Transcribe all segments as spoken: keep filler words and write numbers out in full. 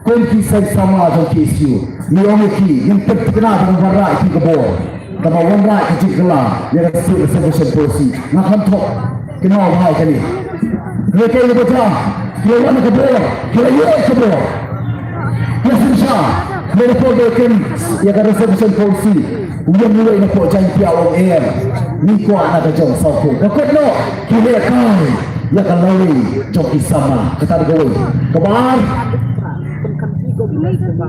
Kum ki seng samla jong K S U, ngi ong ïa ki, ngin pynthikna ban wanrah ïa ki ka bor. Kaba wanrah ïa ki jingkylla ïa ka State Reservation Policy. Nga khlem thok kynmaw bha ïa kane. Ki la kynmaw bha, ki la wan ka bor, ki la ïoh ka bor. Ki la synshar, ki la report ïa ka Reservation Policy. U ïeng uwei na pdeng Jaintia u ong em, ngi kwah na ka jong Sawkun. Ka kut noh, ki lehkai ïa ka lawei jong ki samla. Kata ka dei kawei. Kaba ar,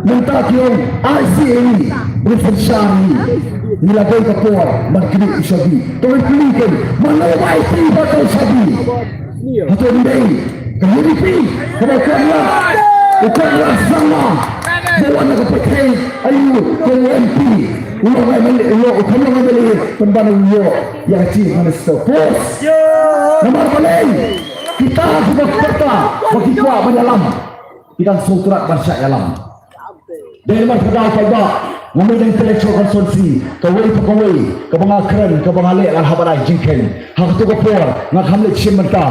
mynta ki ong I C A E, ngi synshar hi. Ngi la dei ka por ban knieh u shabi. To ngi kylli kein, mano ba aiti ba ka shabi? Hato ngi dei ka U D P, kaba u Conrad, u Conrad Sangma, ba wan na ka pyrthei aïu, ka M P, u long M L A, u long, u kham long M L A, pynban u ïoh ïa ka Chief Minister post. Namar balei? Kita kiba kyrta ba ki kwah ban ïalam, ki dang sngewthuh ban shah ïalam. Dei namar kata paidbah, nga mih na intellectual constituency, kawei pa kawei kaba nga kren, kaba nga leh, nga hap ban ai jingkheiñ. Ha kato ka por nga kham leit shim bynta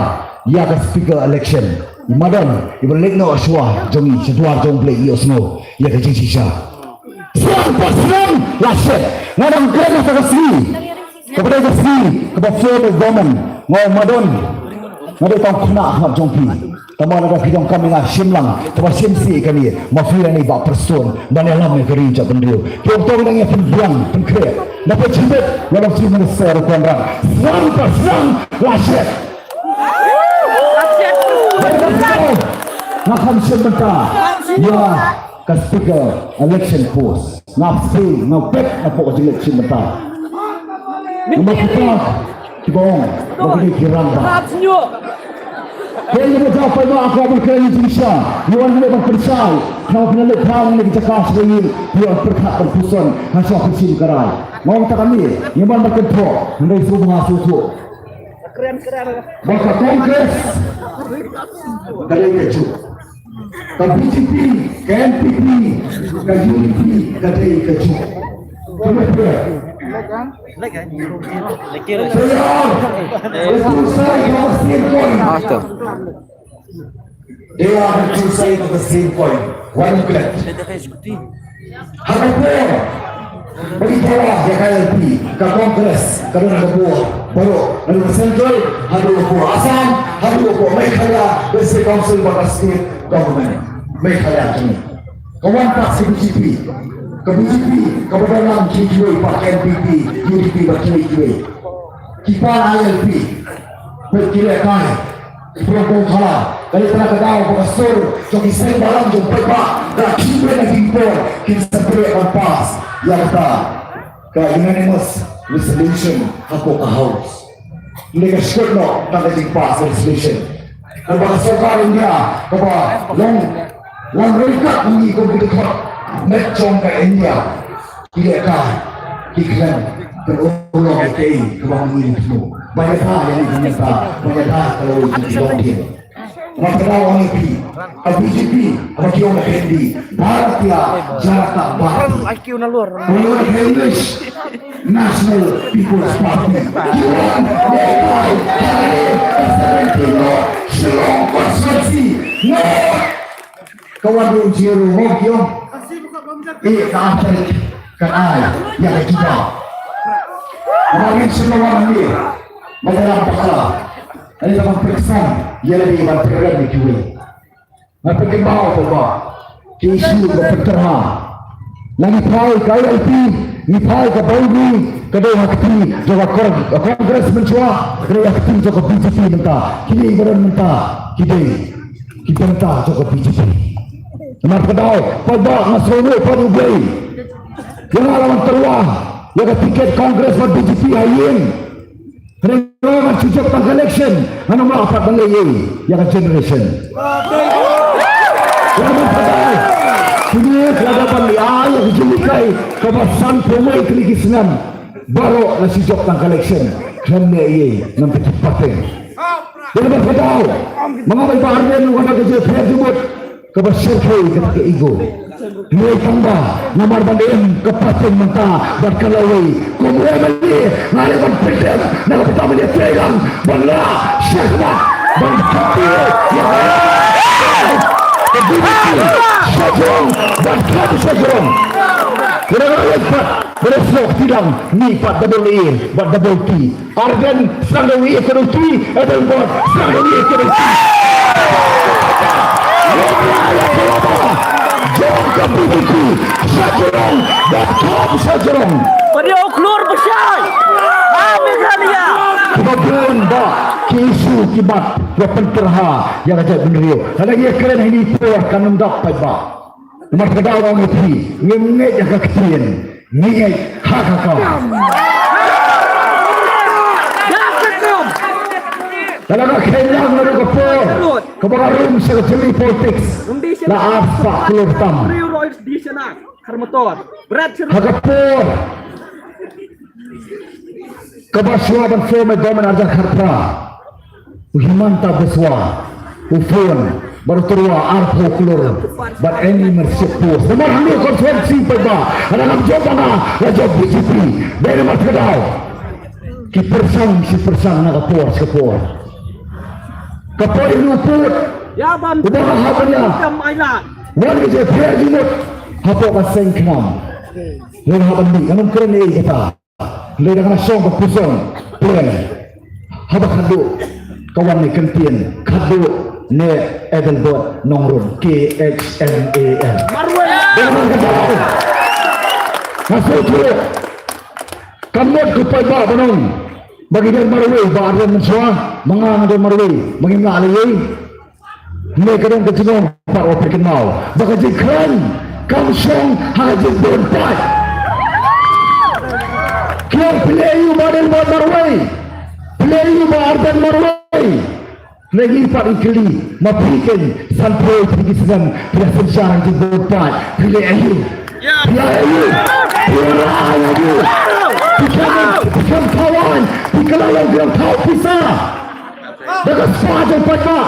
ïa ka speaker election. I Madon iba leit noh shuwa jong ngi, sha dwar jong U Blei, i ïohsngew ïa ka jingshisha. Sdang pa sdang la shet. Nga dang kren ha ka sngi kaba dei ka sngi kaba form government, nga ong Madon, nga dei tang khynnah ha khmat jong phi. Tangba lada phi donkam ïa nga, shim lang, tangba shim sih ïa kane, ma phi lane Bah Prestone, ban ïalam ïa ka ri jong ka bynriew. Phi ong to ngi dang ïa pynbiang pynkhreh. Na phi jingmut ïa u Chief Minister u Conrad. Sdang pa sdang la shet. Nga kham shim bynta ïa ka speaker election post. Nga abstain, nga beit na pdeng ka election mynta. Namar kata kiba ong ba ki dei ki rangbah. Hynrei ba jia paidbah, nga kwah ban kren ïa ka jingshisha. Ngi wan hangne ban pynshai, khnang ba phin leit phai na ki jaka sha ïing, phi wan pyrkhat ban puson ha shuwa phin shim ka rai. Nga ong ta kane, ngi wan ban kynthoh, hynrei sngewbha sngewthuh ba ka Congress ka dei ka juk. Ka B J P, ka N P P, ka U D P, ka dei ka juk. Ka dei ka juk. They are the two sides of the same coin. They are the two sides of the same coin. Why neglect? Ha ka por ba ki dawa ïa ka I L P, ka Congress ka don ha ka bor baroh, naduh ka central haduh ka por Assam, haduh ka por Meghalaya, the state council bad ka state government Meghalaya jong ngi. Ka wan pat ka B J P, ka B J P kaba don lang kiwei pat, N P P, U D P bad kiwei kiwei. Ki pan I L P, bad ki lehkai. Ki pynlong kong khala, ka dei tang ka daw ba ka sur jong ki seng balang jong paidbah, da ki wen na ki por, kin sa pyrshah ban pass ïa kata ka unanimous resolution hapoh ka House. Ngi ka shuh noh tang ka jingpass resolution. Kaba ka sorkar India kaba long, long ryngkat ngi kum ki dkhot met jong ka India. Ki lehkai, ki khlem pynurlong ïa kaei kaba ma ngi thmu. Ba ïada ïa ngi ka mynta, ba ïada ka lawei jong ki longdien. Namar kata nga ong ïa phi, ka B J P, kaba ki ong ha Hindi, Bharatiya Janata Party. Ka ong ha English, National People's Party. Ki wan lehkai ha ka seventeen North Shillong constituency. North Ka wan ruh jingïaroh, mo ki ong. Eh, ka Afrika, ka ai ïa ka jubab. Nga ngin sngewbha wan hangne, ba ïalam bakla. Ani la ban pyrkhat ïa lade ban pyrkhat ïa kiwei. Nga pyrkhat ba, ba ki issue ba pynterha. La ngi phai ka I L P, ngi phai ka boundary, ka dei ha kti jong ka Cor-, Congress mynshuwa, ka dei ha kti jong ka B J P mynta. Kine ba don mynta ki dei ki bynta jong ka B J P. Namar ka daw, paidbah, nga sngewthuh pat U Blei. Ïa nga la wan tyrwa ïa ka tiket Congress bad B J P ha ïing. Hynrei nga shu jop tang ka election, ngan ym lah pat ban leh ei ïa ka generation. Ïa nga pat ai, kine ka la dep ban leh ïa ka jinghikai kaba sanphew wei tylli ki snem. Baroh la shu jop tang ka election, khlem leh ei, ngan pynpaw pateng. Ïa nga pat ai, ma nga ba i Bah Ardent u wan da ka jingpher jingmut. Kaba shyrkhei kata ka ego. Hynrei tang ba namar ban im ka pateng mynta bad ka lawei, kum u M L A nga leh ban pyndep na ka bynta ban ïatrei lang ban lah shakhmat ban kyntu ïa ka. Sha jrong bad kham sha jrong. Kena ngai pat, kena snoh tilang ni pat double A bad double T. Ardent sdang da wei kena T, Adelbert sdang da wei kena T. Jong ka B B P sha jrong bad kham sha jrong. Padiaw klur bashai ha Meghalaya. Kiba bun ba ki issue ki mat ba pynterha ïa ka jaitbynriew. Lada ngi kren hynrei por kan ym dap paidbah. Namar ka daw ong ïa phi, ngim ngeit ïa ka ktien, ngi ngeit ha ka kam. Lada ka kheiñ lang naduh ka por kaba nga rung sha ka jylliew politics la arspah klur tam. Ha ka por kaba shuwa ban form ïa ka government arhajar khatphra, u Himanta Biswa u form bad u tyrwa arphew klur bad any membership post. Namar hangne constituency paidbah, haba ngam jop ba nga la jop B J P. Dei namar kata ka daw ki pyrshang shi pyrshang na ka por sha ka por. Ka por ïa u pud uba nga hap ban ïa wan ka jingpher jingmut hapoh ka seng khnam. Nga hap ban dih, ngam kren ei kata. Lei da nga shong ka pyrshang pyrshang. Haba khadduh ka wan ne kyntien, khadduh ne Adelbert Nongrum, K H M A N. Marwei. Dei namar kata nga sngewthuh. Kam mut ko paidbah ban ong ba ki don marwei, ba ar don mynshuwa, ma nga nga don marwei, ma ngim lah lei ei. Hynrei ka don ka jingong pat, wat phi kynmaw ba ka jingkhlaiñ kam shong ha ka jingdon paid. Ki ong phi leh aïu ba Adelbert marwei, phi leh aïu ba Ardent marwei. Hynrei ngi pat ngi kylli, ma phi keiñ sanphew tylli ki snem phi la synshar ha ka jingdon paid, phi leh aïu? Phi leh aïu? Phi leh aïu? Phi khlem, phi khlem thaw aiñ, phi kylla long, phi long thaw pisa. Da ka spah jong paidbah.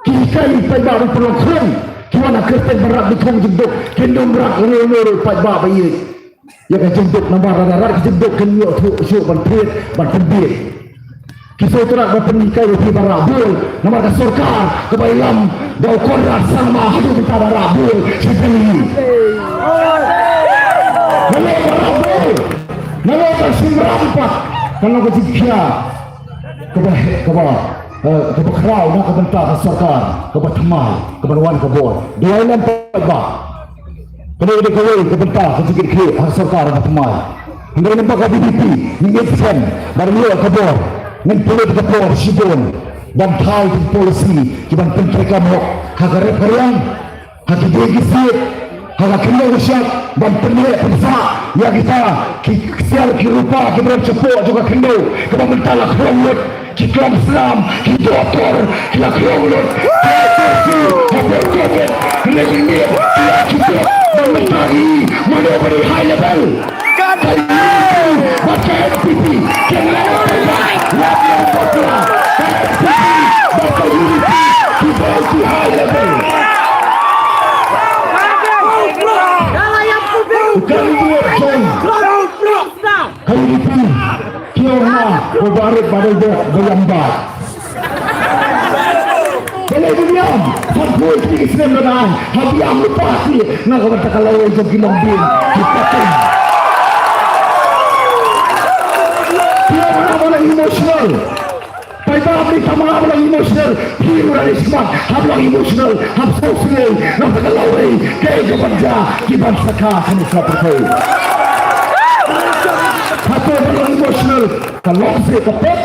Ki hikai ïa paidbah ban pynlong khun. Ki wan ha kyrteng ban rak dei khun jingduk. Kin ym rak ruh ruh paidbah ba ïeit ïa ka jingduk, namar lada rat ka jingduk kin ïoh thuh shuh ban thied ban pynbieit. Ki sngewtynnat ban pynhikai ïa phi ban rah bul namar ka sorkar kaba ïalam da u Conrad Sangma haduh mynta ban rah bul sha Delhi. Nalor ban rah bul, nalor ban shim ram pat, kan long ka jingkhia kaba heh, kaba, eh, kaba khraw na ka bynta ka sorkar kaba thymmai kaban wan ka bor. Duwai lem paidbah. Kane ka dei kawei ka bynta ka jingkit khlieh ha ka sorkar kaba thymmai. Hynrei namar ka V P P ngin ïeit skhem ban ïoh ka bor, ngin pynlut ka por shibun ban thaw ki policy kiban pyntreikam hok ha ka rep ka riang, ha ki dieng ki siej, ha ka khyndew ka shyiap, ban pynleh pynsah ïa kita ki ksiar ki rupa kiba don shapoh jong ka khyndew kaba mynta la khlong lut. Ki khlong snam, ki doktor, ki la khlong lut. Ki la kursu, ha por covid, hynrei mynmiet, ki la ki jop, ban mynta ki, mano ba dei high level. Ka U D P, bad ka N P P, ki la, la, la, la, la, ka N P P, bad ka U D P, ki dei ki high level. U kan buat jong. Ka U D P, ki ong ma, ko barit ba dei bok ba ïam bad. Balei ba ïam, sanphew tylli ki snem la dang, ha ba ïam lypa ki, na ka bynta ka lawei jong ki longdien, ki pateng. Ki ong ma ba la emotional. Paidbah, phi tang ma ba long emotional, phi ruh lada dei smat, hap long emotional, hap sngewsynei, namar ka lawei kaei kaban jia, kiban sakha kane ka pyrthei. Hato ba long emotional ka long seh ka pep?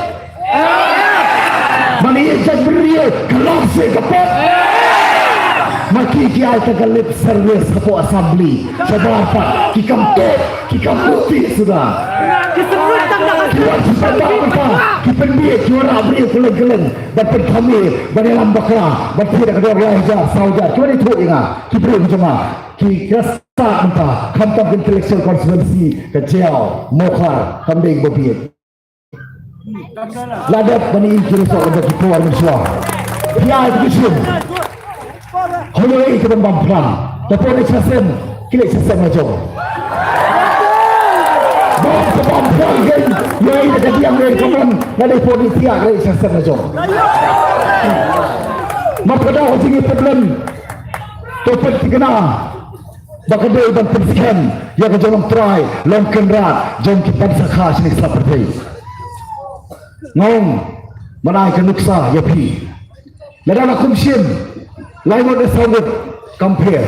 Ban ïeit jaitbynriew ka long seh ka pep? Ma ki ki ai tang ka lip service hapoh assembly, shabar pat ki kam tuh. Ki kam kut suda. Ki wan sha sdang mynta, ki pynbieit, ki wanrah briew kylleng kylleng ban pynthame, ban ïalam bakla, ban thied da ka dor lai hajar saw hajar. Ki wan ithuh ïa nga, ki briew ki jong nga, ki, ki la stad mynta, khamtam ka intellectual constituency ka Jaïaw, Mawkhar, kam dei ba bieit. La dep ban im ki resort, la dep ki por mynshuwa. Phi ai ki shim. Hoi ei ka ban bam phlang. Ka por leit sha sem, ki leit sha sem la jong. Bam ka bam phlang, hoi ei ka diang, hoi ka mon. La dei por leit thiah, leit sha sem la jong. Map ka daw jingïaid problem. Pynthikna ba ka dei ban pynskhem ïa ka jinglong trai long kynrad jong ki ban sakha shane ka sla pyrthei. Nga ong ban ai ka nuksa ïa phi. Lada la kum shim lai ngut ne saw ngut kam pher.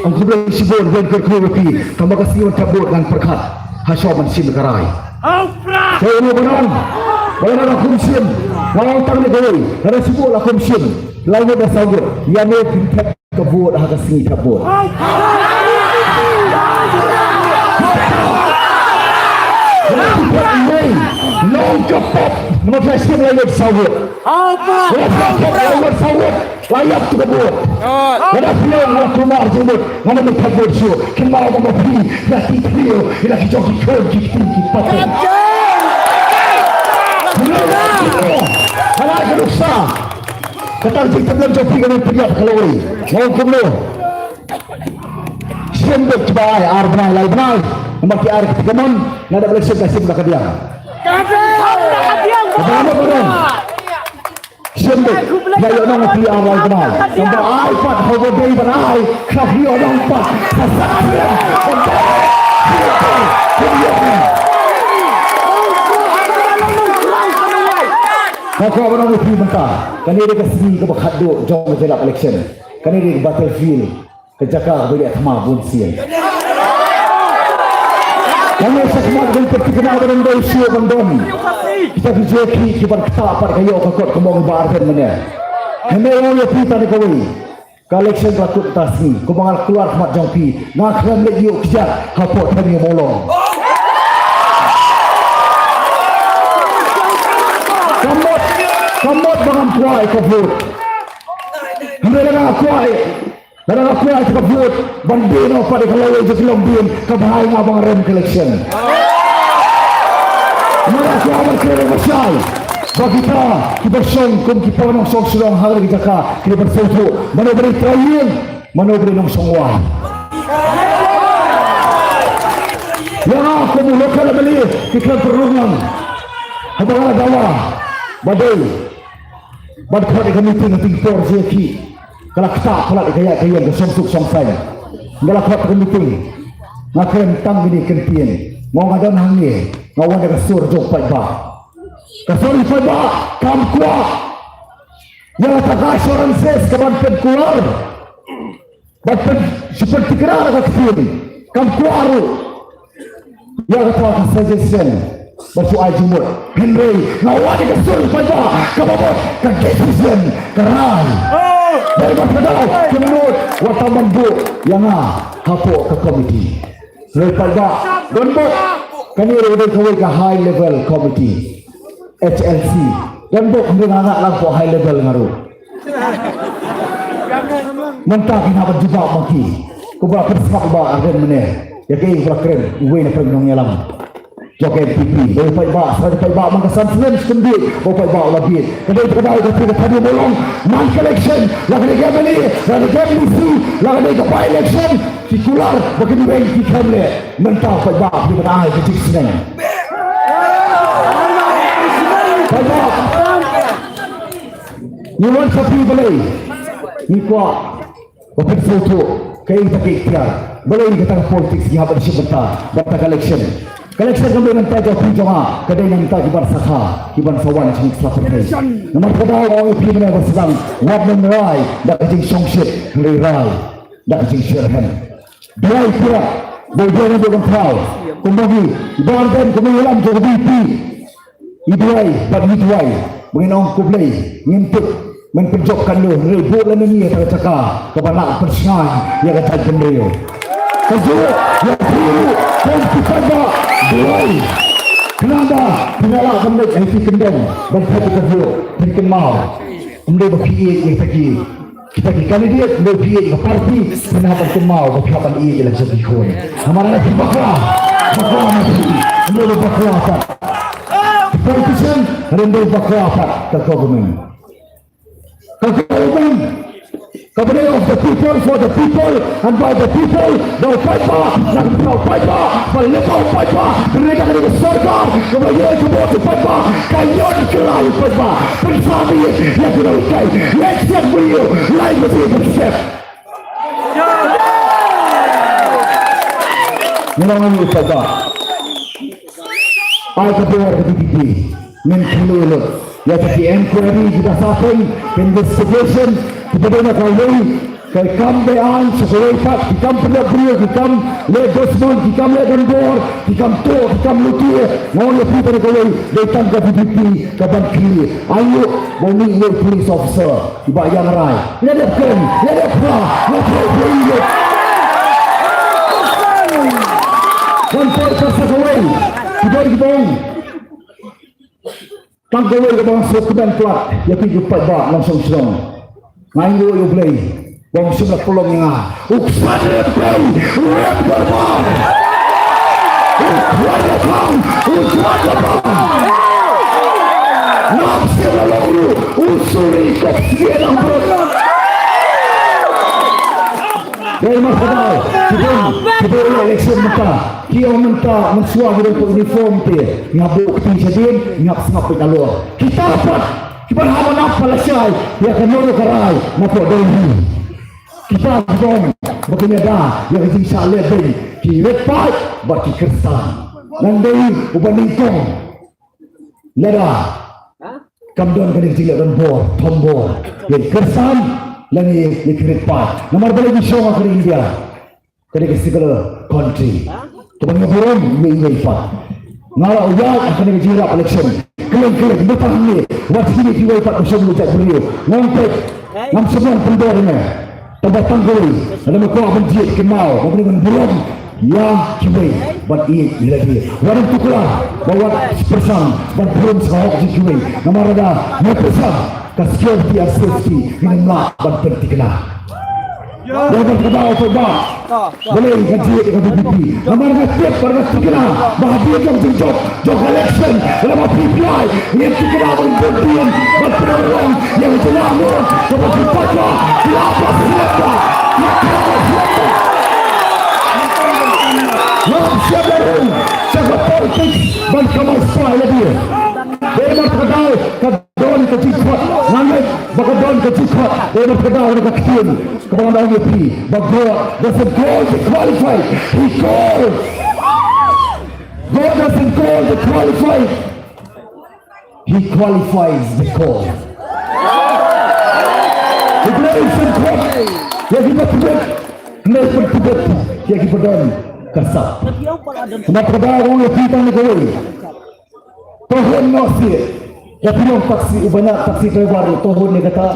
Ong khublei shibun, wen kyrkhu ïa phi. Tang ba ka sngi wan thep vote ngan pyrkhat ha shwa ban shim ka rai. Te ïa ban ong ba lada la kum shim, nga ong tang ne kawei, lada shim vote la kum shim lai ngut ne saw ngut, ïa ne phin thep ka vote ha ka sngi thep vote. Nong ka pop, nong ka shim lai ngut saw ngut. Nong ka pop lai ngut saw ngut. La ïap tu ka vote. Ngan ïa phi, ngan ïa kumar jingmut, ngan ïa thep vote shuh. Kynmaw ba ma phi ïa ki phi ïa ki jong ki khun ki kti ki paten. Ngan ïa ka nuksa. Kata ka jingtymmen jong phi ka mut pynïap ka lawei. Nga ong kumno? Shim beit kiba ai ar bnai lai bnai. Namar ki ar ki kamon, nga da bret shim ka shim da ka diang. Ka diang. Ka diang. Shim beit. Ïa ïoh nong phi ar lai bnai. Tang ba ai pat haba dei ban ai. Ka phi ïoh nong pat. Ka sa ka diang. Ka kwah ban ong ïa phi mynta, kane dei ka sngi kaba khatduh jong ka jingïalap election. Kane dei ka battlefield, ka jaka kaba ïa thma bun sien. Kane sa khmat ban pynthikna ba dang dei shuh ban don kita ki jong ki, ki ban ktah pat ka ïoh ka kot ka mong ba ar ben mynne. Hynrei ïa phi tang kawei. Ka election ka la kut ta sngi, kumba nga la kular khmat jong phi, nga khlem leit ïuh kjat hapoh them ïa Mawlong. Ka mut, ka mut ba ngam kwah ïa ka vote. Hynrei lada nga kwah, lada nga kwah ïa ka vote ban die noh pat ïa ka lawei jong ki longdien, ka bha ïa nga ba nga rem ka election. Nga kwah ban kren lashai ba kita kiba shong kum ki paw nongshong shnong ha kane ka jaka, ki ban sngewthuh mano ba dei trai ïing, mano ba dei nongshong wai. Ïa nga kum u local MLA ki khlem pynrung lang. Haba nga la dawa ba dei ban khot ïa ka meeting ha teng por jong ki, ka la ktah palat ïa ka ïaid ka ïeng ka shong suk shong saiñ. Nga la khot ka meeting, nga kren tang kine ki kyntien. Nga ong nga don hangne, nga wan da ka sur jong u paidbah. Ka sur u paidbah kam kwah ïa kata ka assurances kaban pynkular. Bad pyn, shu pynthikna da ka ktien, kam kwah ruh ïa kata ka suggestion ba shu ai jingmut. Hynrei nga wad ïa ka sur paidbah kaba mut ka decision ka rai. Dei ba ka dei ka mut wat tang ban buh ïa nga hapoh ka committee. Hynrei paidbah, don bok, kane ruh dei kawei ka high level committee. H L C. Don bok hynrei nga ngah lang hapoh high level nga ruh. Mynta ki hap ban jubab ma ki. Kumba pynsngap ba arden mynne. Ïa kaei ba la kren uwei na pdeng nongïalam jong ka N P P. Dei u paidbah, sa dei u paidbah man ka san snem skum dei. Ba u paidbah u la bieit. Ka dei ka dei ka dei ka thani Mawlong. Man ka election, la ka dei ka M L A, la ka dei ka M D C, la ka dei ka by election. Ki kular ba kin weng ki khlem leh. Mynta paidbah phi ban ai ka jingsneng. Paidbah, ngi wan sha phi balei? Ngi kwah ba phin sngewthuh kaei kata ka iktiar, balei kata ka politics ngi hap ban shim bynta, bynta ka election. Ka election kam dei na bynta jong phi jong nga, ka dei na bynta ki ban sakha, ki ban sa wan sha ngi sla pyrthei. Namar kata nga ong ïa phi mynne ba sdang, wat nym rai da ka jingshongshit, hynrei rai da ka jingshitrhem. Duwai pura ba u duwai naduh mynta. Kumba ngi, i Bah Ardent kumba i ïalam jong ka V P, i duwai bad ngi duwai ba ngin ong khublei, ngim tip men pynjop katno, hynrei buh lem ïa ngi ha kata ka jaka kaba lah pynshngaiñ ïa ka jaitbynriew. Kajuh ïa phi ruh kum ki paidbah, duwai. Khnang ba phin lah ban leit ha ki kyndong ban thep ïa ka vote, phin kynmaw. Ym dei ba phi ïeit ïa kita ki Kita ki candidate, ym dei phi ïeit ïa ka party, phin hap ban kynmaw ba phi hap ban ïeit ïa la ki khun. Namar lada phi bakla, bakla ma phi, ym dei ba bakla pat ki politician, ym dei bakla pat ka government. Ka government kaba dei of the people, for the people and by the people. Da u paidbah, na ka bynta u paidbah, ban lyngba u paidbah, ban leh ka dei ka sorkar kaba ïoh ka vote u paidbah, ka ïoh kylla u paidbah. Pynshai ïa ki nonghikai, leit siat briew, lai ka dei ban siat. Ngi long ïa u paidbah. Ai ka bor ka D P P. Ngin khlieh lut ïa ka inquiry, ki da sa pyn, ka investigation, ki ba dei na kawei ka kam, dei aiñ sha kawei pat, ki kam pynlong briew, ki kam leh dusmon, ki kam leh donbor, ki kam tuh, ki kam lute. Nga ong ïa phi, kane kawei dei tang ka D P P ka ban khlieh. Aiu ba u mih ïa u police officer. Ba ïa nga rai. Ïa dep kren, ïa dep phla, ïa dep phla. Wan poi ka sa kawei. Ki don ki bong. Tang kawei ka bang suk kmen plat. Ïa ki ki paidbah nongshong shnong. Nga ïohi ïa u Blei. Bong suk la pulom ïa nga. U ksan rep kren, u rep barbar. U kwan la pang, u kwan la pang. Ngam sngewlong ruh, u suri kop sngewlong ruh. Dei mar kata, ki don, ki don election mynta. Ki ong mynta, mynshuwa ki don uniform te. Nga buh kti shadien, ngap sngap peit nalor. Kita pat, ki ban hap ban ap pala shai, ïa ka nuru ka rai, na pok dei hi. Kita ki don, ba ki ïada, ïa ka jingshah leh beiñ, ki rit paid, bad ki khristan. Nang dei, uba nyngkong. Lada kam don kane ka jingleh donbor, thombor, ïa ki khristan lane ïa ki rit paid. Namar balei ngi shong ha ka ri India? Kane ka secular country. Kaba ngi burom ïa iwei pat. Nga la ïaid ha kane ka jingrap election. Kylleng kylleng, mynta hangne, wat hi kiwei pat ba shong ïa u jaitbynriew. Ngam peit, ngam sngewbha pynbor ïa me. Tang ba tang kawei, lada me kwah ban jied kynmaw, ba me dei ban burom ïa kiwei, ban ïeit ïa lade. Wat ym tuklar, ba wat pyrshang ban burom sha ka hok jong kiwei. Namar lada me pyrshang, ka security and safety ngin ym lah ban pynthikna. Dei ban kynmaw, paidbah, balei ngan jied ïa ka V P P? Namar nga tip bad nga thikna ba hadien jong jingjop jong ka election, lada ma phi phi ai, ngin thikna ban bun dien ban pynlong ïa ka jylla Mawlai kaba ki paidbah ki la pass ïa ka, ïa ka pass ïa ka. Ngam shym la rung sha ka politics ban kamai spah ïa lade. Dei namar kata ka don ka jingkhot, nga ngeit ba ka don ka jingkhot. Dei namar kata ka ktien kaba nga ong ïa phi ba God doesn't call the qualified, He calls. God doesn't call the qualified. He qualifies the call. U Blei u sngewkhot ïa kiba tbit, hynrei u pyntbit ïa kiba don ka sap. Namar kata nga ong ïa phi tang kawei. To hun noh seh. Ïa phi long taxi, uba ñiah taxi driver, to hun ïa kata.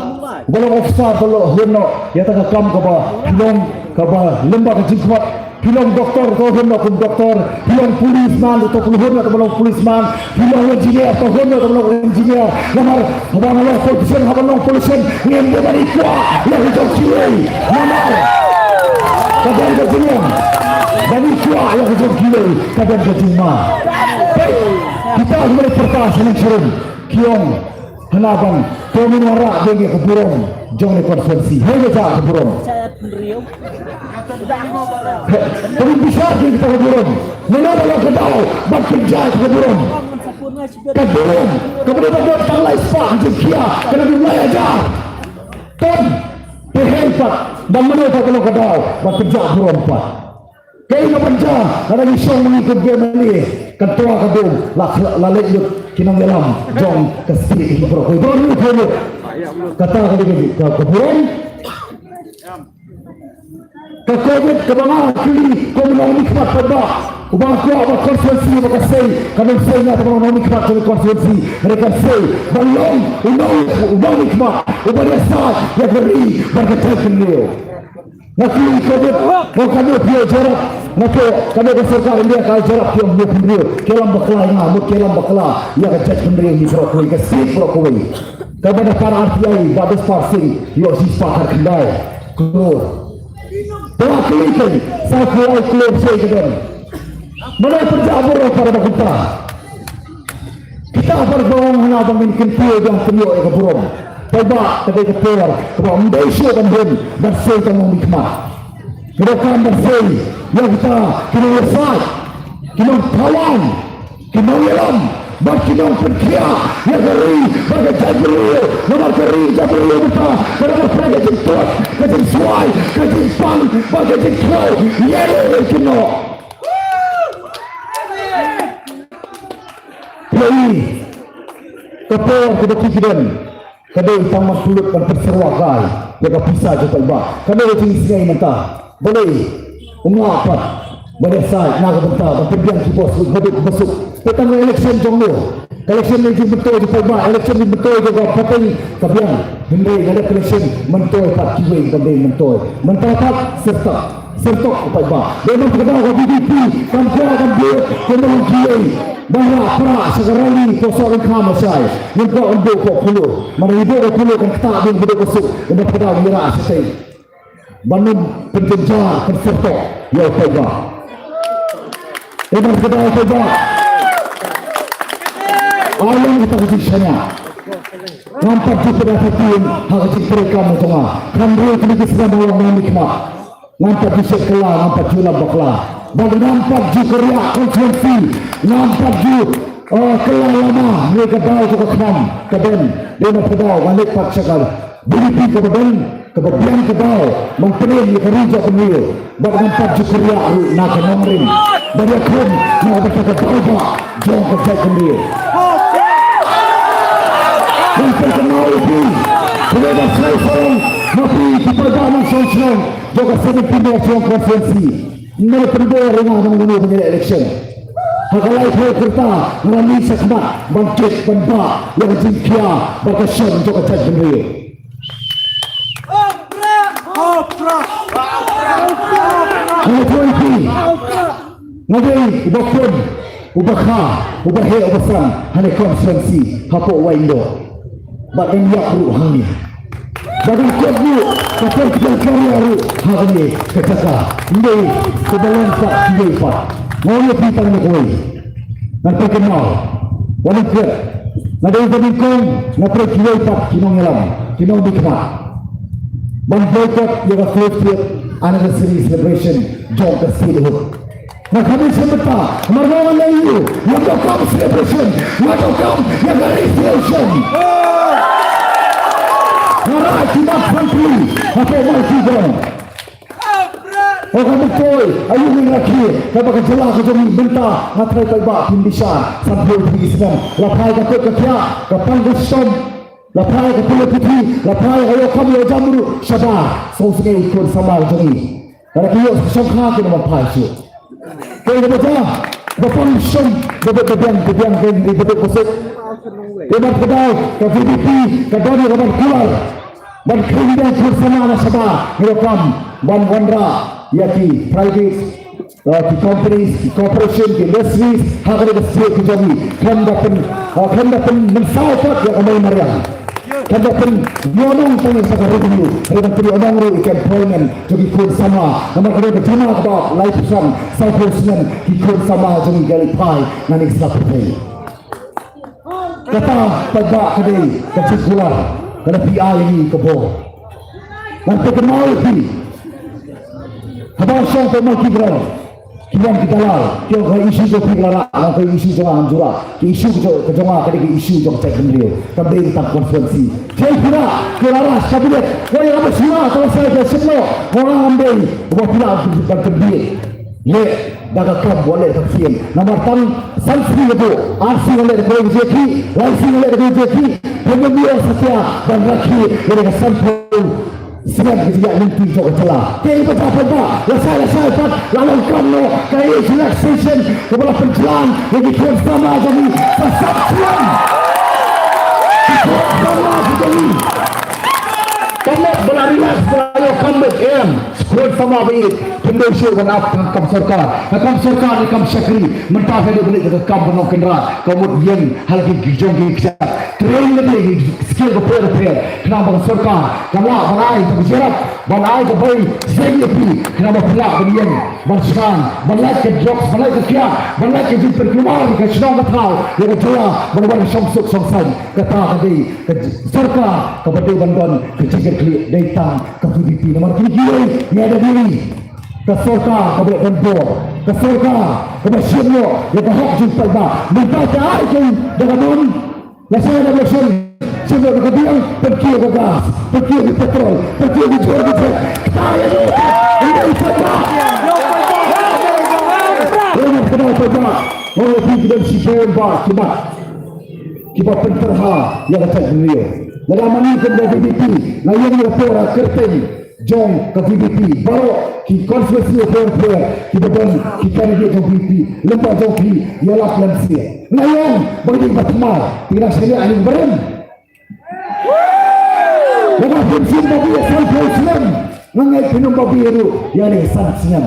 Uba long officer, to hun noh ïa kata ka kam kaba phi long, kaba lyngba ka jingkhot. Phi long doktor, to hun noh kum doktor. Phi long policeman, to hun noh kum long policeman. Phi long engineer, to hun noh kum long engineer. Namar haba nga long politician, haba nga long politician, ngim dei ban ïakwah ïa ka jong kiwei. Namar ka don ka jingim ban ïakwah ïa ka jong kiwei, ka don ka jingma. Peit, kita kiba la pyrta sha nongshun ki ong, hana bang, to ngin wanrah biang ïa ka burom jong kane ka constituency. Hei, ka jaka ka burom. Hei, to ngin bishar biang ïa ka burom. Mano ba long ka daw ban pynjah ïa ka burom? Ka burom kaba dei ban don tang lai spah, jingkhia ka dei ban don lai hajar. Ton, te hei pat, ban mano pat ba long ka daw ban pynjah burom pat? Kaei ka ban jia, lada ngi shong ma ngi kum ki M L A, kan twa ka dum, la, la leit lut ki nongïalam jong ka state hi baroh. Baroh ngi khot lut. Kata ka dei ka, ka, ka burom. Ka covid kaba nga kylli kum u nongmihkhmat paidbah, uba nga kwah ba constituency ba ka sei, kan ym sei nga ba u nongmihkhmat jong ka constituency, hynrei kan sei ban long u nong, u nongmihkhmat uba ïasaid ïa ka ri bad ka jaitbynriew. Nga kylli covid, nga kano phi ïa jurip? Nga kylli kano ka sorkar India ka jurip, phi ong hynñiewphew hynriew. Ki ïalam bakla ïa nga, mut ki ïalam bakla ïa ka jaitbynriew hi baroh kawei, ka state baroh kawei. Kaba da pan R T I, ba da spah sing, ïoh shispah khatkhyndai klur. Te nga kylli kein, sa phew lai klur shaei ka don? Mano pynjah burom para ba kumta? Kita baroh ba ong hana ba ngin kyntiew biang pynïoh ïa ka burom. Paidbah, ka dei ka por kaba ym dei shuh ban hun ban sei tang nongmihkhmat. Ka donkam ban sei ïa kita ki nongïasaid, ki nongthaw aiñ, ki nongïalam bad ki nongpynkhiah ïa ka ri bad ka jaitbynriew. Namar ka ri jaitbynriew mynta ka dang pynlong ka jingtuid, ka jingswai, ka jingpang bad ka jingkhrew. Ïa ri ri kino. Ka por kaba ki don ka dei tang ban pynlut ban pynsyrwa kai ïa ka pisa jong u paidbah. Ka dei ka jingisnei mynta. Balei u ngah pat ban ïasaid na ka bynta ban pynbiang ki post baduk basuk. Te tang election jong u, ka election ne jingmyntoi jong u paidbah, election jingmyntoi jong ka pateng ka biang. Hynrei lada ka election myntoi pat kiwei ban dei myntoi. Mynta pat syrtok syrtok u paidbah. Dei namar kata ka VPP kam kwah ban bud kumba long kiwei ban rah prah sha ka rally posoh ryngkham lashai. Ngim kwah ban bud ko khulu. Mano ïa bud ko khulu kan ktah biang baduk basuk. Dei namar kata ngi rah shatei ban ym pynjynjar pynsyrtok ïa u paidbah. Dei namar kata u paidbah, ai lang kita ka jingshaniah. Ngam pat ju pynïaid ha ka jingtrei kam jong nga. Khamtam kine ki snem ba la wan na i khmat. Ngam pat ju shet kylla, ngam pat ju lap bakla. Bad ngam pat ju kyrïah constituency. Ngam pat ju, eh, kylla lama ne ka daw jong ka khnam ka don. Dei na pdeng nga leit pat sha ka VPP kaba don, kaba biang ka daw ban pynïaid ïa ka ri jong ka bynriew. Bad ngam pat ju kyrïah ruh na ka nongrim. Bad ïakhun na ka bynta ka daw ba jong ka jaitbynriew. Ngan pynkynmaw ïa phi, kane ka sngi sarong ma phi ki paidbah nongshong shnong jong ka seventeen North Shillong constituency. Ym pynbor ïa nga nang mano ban ïaleh election. Ha ka laiphew kyrta nga la mih shakhmat ban kit ban bah ïa ka jingkhia bad ka shon jong ka jaitbynriew. Nga ïathuh ïa phi, nga dei uba khun, uba kha, uba heh, uba san ha kane ka constituency hapoh Wahyndoh. Bad ngam ïap ruh hangne. Bad ngam kot ruh ka political career ruh ha kane ka jaka. Ym dei kaba long pat kiwei pat. Nga ong ïa phi tang ïa kawei. Ngan pynkynmaw. Wat nym klet. Nga dei uba nyngkong na pdeng kiwei pat ki nongïalam, ki nongmihkhmat, ban boycott ïa ka fiftieth anniversary celebration jong ka statehood. Nga kham ïa sngewbha namar nga ong ïa u, nga donkam celebration, nga donkam ïa ka resolution. Nga rai ki mat san tylli hapoh Marki Ground. Ho ka myntoi aïu ngin rakhe, kaba ka jylla ka jong ngi mynta nga tharai paidbah phin bishar, sanphew tylli ki snem. La phai ka koit ka khiah, ka pang ka shitom, la phai ka pule puthi, la phai ka ïoh kam ïoh jam ruh shabar. Sngewsynei u khun samla jong ngi. Lada ki ïoh shongkha kin ym phai shuh. Te kaba jia, ba pang shitom, ba bit ba biang, ba biang kein ri ba duk ba suk. Te bad ka dei ka VPP ka don ïa ka ban kular, ban kheiñ ïa u khun samla na shabar. Ngi donkam ban wanrah ïa ki private, uh, ki companies, ki corporation, ki industries ha kane ka state ka jong ngi. Khlem da pyn, uh, khlem da pynmynsaw pat ïa ka mei mariang. Kata pynïohnong tang ïa ka revenue, hynrei ban pynïohnong ruh ïa ka employment jong ki khun samla. Namar ka dei ka jingma kaba laiphew san, sawphew snem ki khun samla jong ngi ki la phai na ne ka sla pyrthei. Kata paidbah ka dei ka jingkular, ka la phi ai ïa ngi ka bor. Ngan pynkynmaw ïa phi, haba shong ka Marki Ground, ki wan ki dalal, ki ong ka issue jong phi ka la rah, ka issue jong nga kam ju rah, ka issue ka jong, ka jong nga ka dei ka issue jong ka jaitbynriew, kam dei tang constituency. Jai phi rah, ki la rah sha cabinet, wat ïa kaba shu rah, ka la sai ka shim noh, nga ong ngam dei, wat phi rah ban pynbieit. Leh da ka kam, wat leh da ka ktien. Namar tang san sngi ka buh, ar sngi ka leh da ka jeki, lai sngi ka leh da ka jeki, pynbieit satia ban rakhe ïa ka sanphew snem ka jingïaid lynti jong ka jylla. Te i ba jia paidbah, lashai lashai pat la long kam noh ka age relaxation kaba la pynjlan ïa ki khun samla jong ngi sa san snem. Ki khun samla jong ngi. Kam leh ba la relax, ba la ïoh kam beit, em. Khun samla ba ïeit, pyndonkam shuh ban ap ha kam sorkar. Ha kam sorkar ne kam shakri, mynta ka dei ban leit ka kam ban long kynrad, ka mut ïeng ha la ki jong ki kjat. Train ka dei ki skill bapher bapher, khnang ba ka sorkar ka lah ban ai ka jingïarap, ban ai ka bai seng ïa phi, khnang ba phi lah ban ïeng, ban shngaiñ, ban lait ka drugs, ban lait ka khiah, ban lait ka jingpynkulmar ka shnong ka thaw ïa ka jylla, ban wan shong suk shong saiñ. Kata ka dei ka sorkar kaba dei ban don ka jingkyrkhu, dei tang ka VPP. Namar kine kiwei ngi da dei ka sorkar kaba dei ban bor, ka sorkar kaba shim noh ïa ka hok jong u paidbah. Mynta ka ai ka da ka bun. Lashai da election, shim noh da ka biang, pynkiew ka gas, pynkiew ka petrol, pynkiew ka jhur ka jhur. Kata ïa u paidbah. Ïa u paidbah. Ïa u paidbah. Ïa u paidbah. Ïa u paidbah. kiba pynterha ïa ka jaitbynriew. Lada ma ngi kum ka V P P, nga ïeng na ka por ha kyrteng jong ka V P P, baroh ki constituency upper upper kiba don ki candidate jong V P P, lem bad jong phi ïalap lem sha. Nga ïeng ba ki dei ba thymmai, phi nang shaniah ïa ki barim. Lada phin shim ba biang san phew snem, nga ngeit phin ym ba biang ruh ïa kane san snem.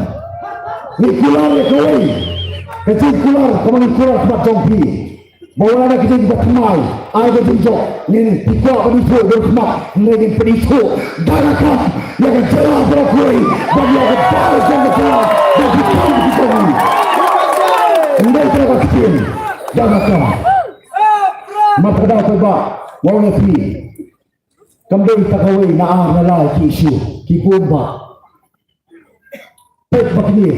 Ngi kular ïa kawei ka jingkular, kaba ngi kular khmat jong phi. Ba wat la da ki jingpynmai, ai ka jingjop, ngin pynkoh ban ithuh da ka khmat, ngin pynithuh da ka kam ïa ka jylla baroh kawei, bad ïa ka bar jong ka jylla, bad ki kam ki jong ngi. Ngin dei tang ka ktien da ka kam. Namar kata paidbah, nga ong ïa phi, kam dei tang kawei na ar na lai ki issue, ki bun bah. Peit ba kine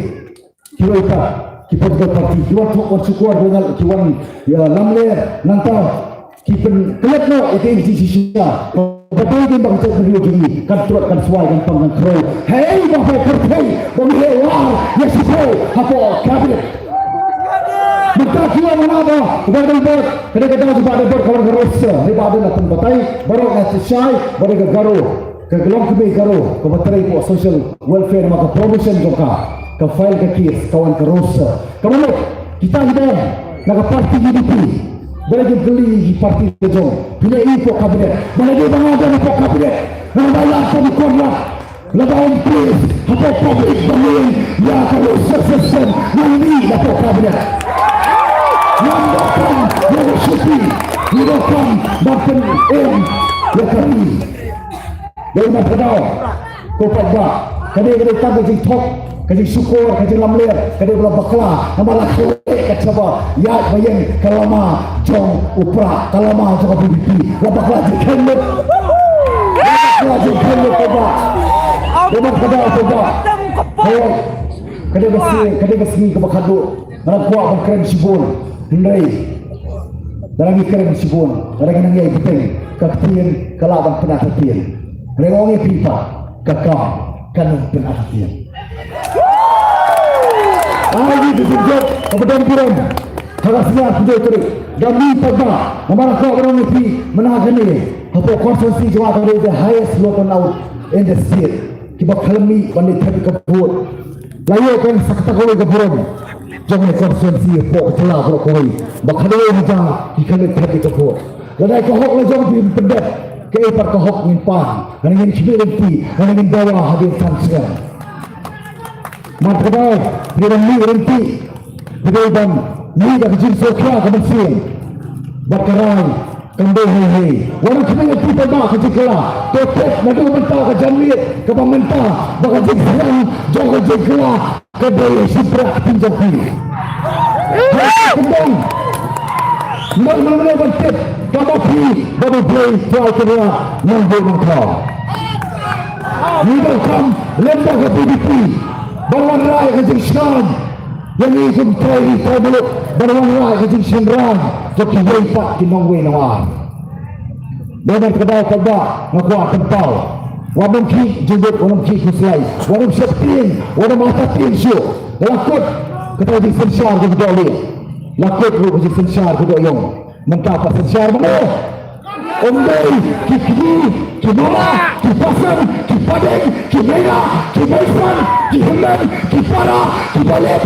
kiwei pat ki political party ki wan thok, wan shukor, ki wan, ki wan, ïa, lamler nangta, ki pynklet noh ïa ka ain shisha. Ba dei dei ba ka jaitbynriew jong ngi kan tlot, kan swai, kan pang, kan khrew. Hei, ba phi pyrthei ba ngi heh war ïa shiphew hapoh cabinet. Mynta ki wan na ba, ba dei ba, ka dei ka dei ba dei ba ka wan ka roster, dei ba dei la pynbatai baroh, nga shai ba dei ka Garo. Ka longkmie Garo kaba trei hapoh social welfare, namar ka promotion jong ka, ka file ka case, ka wan ka roster. Ka mut kita ki don na ka party U D P, ba la jingkylli ki party ka jong, phi leh i hapoh cabinet? Ba la dei ba nga don hapoh cabinet, nga ba la ka bukan la, la ba ong please hapoh public domain ïa ka roster system, nga mih na hapoh cabinet. Ngam donkam ïa ka shuki, ngi donkam ban pynïeng ïa ka ri. Dei namar kata, ko paidbah, ka dei, ka dei tang ka jingthok, ka jingshukor, ka jinglamler, ka dei ba la bakla, namar la khleh ka shaba ïaid ba ïeng ka lama jong u Prah, ka lama jong ka V P P, la bakla jingkheiñ lut. La bakla jingkheiñ lut, paidbah. Dei namar kata, paidbah. Ka dei ka sngi, ka dei ka sngi kaba khatduh. Nga kwah ban kren shibun, hynrei lada ngi kren shibun, lada ngi nang ïai bteng, ka ktien ka lah ban pynartatien. Hynrei nga ong ïa phi pat, ka kam kan ym pynartatien. Ai ngi ka jingjop kaba don burom ha ka sngi arphew tarik. Dang mih pat ba, namar nga kwah ban ong ïa phi mynta kane, hapoh constituency jong nga ka dei the highest local out in the state. Kiba khlem mih ban leit thep ïa ka vote. La ïoh kan sa kata kawei ka burom jong ka constituency hapoh ka jylla baroh kawei, ba khatduh hajar ki khlem leit thep ïa ka vote. Lada ka hok la jong phi, pyndep, kaei pat ka hok ngin pan. Ngin khmih lynti, ngin dawa hadien san snem. Namar kata, phi dang mih lynti, phi dei ban mih da ka jingsngewkhia ka mynsiem bad ka rai. Kam dei hei hei. Wat nym khmih ïa phi paidbah ka jingkylla. To tip naduh mynta ka janmiet kaba mynta ba ka jingsneng jong ka jingkylla ka dei ïa shipra ka pynjong phi. Hei ka kyndong. Nang nang nang ban tip kaba phi ba dei Blei Trai Kynrad nang dei nang thaw. Ngi donkam lem da ka V P P ban wanrah ïa ka jingsngewsih. Ïa ngi kum trai ri trai muluk ban wanrah ïa ka jingshynrang jong kiwei pat ki nongwei nongar. Dei namar kata paidbah nga kwah pynpaw. Wat nym khih jingmut, wat nym khih khuslai, wat nym sheptieng, wat nym artatien shuh. La kut kata ka jingsynshar ka dohlieh. La kut ruh ka jingsynshar ka dohïong. Mynta pat synshar mano? Ym dei ki kñi, ki mama, ki pasem, ki padeng, ki meina, ki meisan, ki hynmen, ki para, ki balei,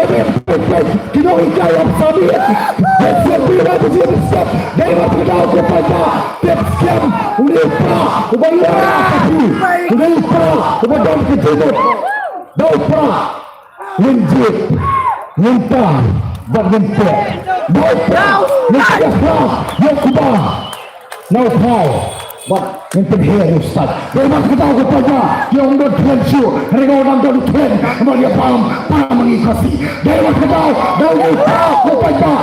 em em peit peit, ki nonghikai ap samiet. Dei sep phi ba phi step, dei ba phi daw ko paidbah, tip skhem, une u Prah uba ïa ka phi, une u Prah uba don ka jingmut. Da u Prah ngin jied, ngin tai bad ngin peit. Da u Prah ngin pynïakhraw ïa u kba na u phaw bad ngin pynher ïa u stad. Dei namar kata ko paidbah, ïa ong don thlen shuh, hynrei nga ong don thlen namar ïa bam, bam ma ngi Khasi. Dei namar kata, da u Prah ko paidbah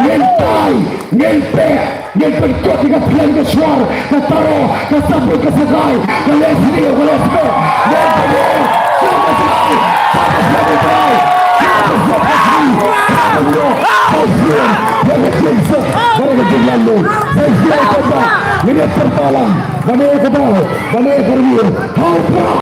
ngin tai, ngin peit. Ngin pynkut ïa ka thlen ka shwar, ka taro, ka sabut ka sakai, ka leh sniew ka leh sbeh. Ngin pynïaid sha ka sakai, sha ka sakai, sha ka sakai, sha ka sakai, sha ka sakai. Ïa ka jingsuk bad ka jinglaitluid. Sa shisien paidbah, ngin ïa pyrta lang, mane ka daw, mane ka rmier. Ha u Prah,